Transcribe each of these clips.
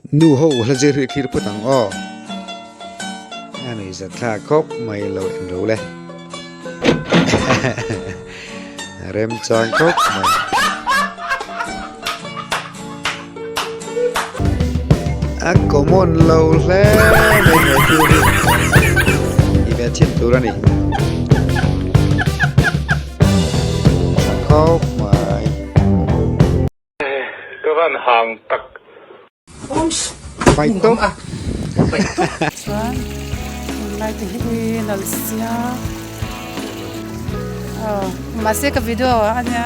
Nu ho hla zir hi thlir phawt ang aw. A nuih zat thlak khawp mai lo en ro le. Remchang khawp mai. A common lo hle mai he thil hi. I ve chhin tur a ni. Tha khawp mai. Ka van hang tak. Pai tawp. Chuan tunlai te hi ui nalh sia aw mahse ka video a nia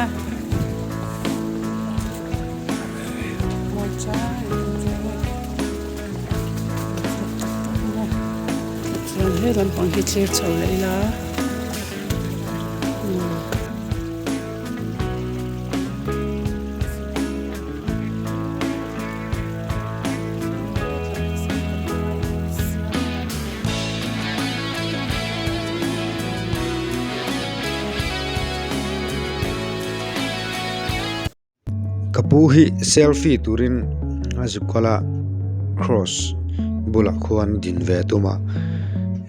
chuan he lampang hi thlir chho leh ila. Ka pu hi selfie turin a zuk kal a cross bulah khuan din ve a tum a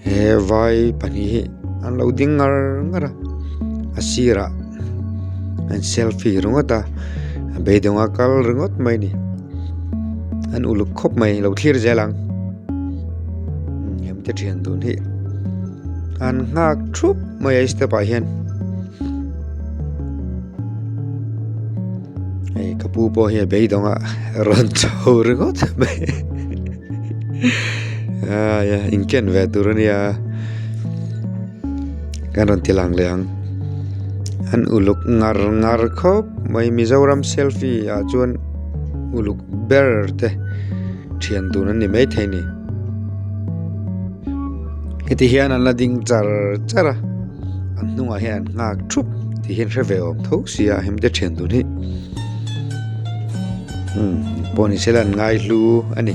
he vai pahnih hi an lo ding ngar ngar a a sirah an selfie ringawt a a beidawng a kal ringawt mai a ni an uluk khawp mai lo thlir zel ang hemte thian dun hi an nghak thup mai a step ah hian hei ka pu pawh hi a beidawng a rawn chho ringawt mai aia inken ve tur a nia kan rawn ti lang leh ang an uluk ngar ngar khawp mai Mizoram selfie ah chuan uluk ber te thian dun an ni maithei a ni heti hian an la ding char char a an hnungah hian an nghak thup tih hi an hre ve awm tho sia hemte thian dun hi umm pawh ni sela an ngai hlu a ni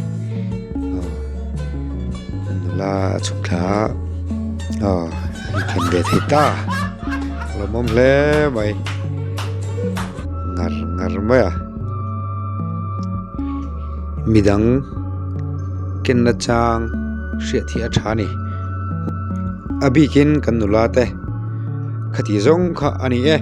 nula a chhuk thla a aw an khen ve thei ta lawmawm hle mai ngar ngar mai a midang kenna chang hriat hi a tha a ni a bikin kan nula te khati zawng kha a ni e.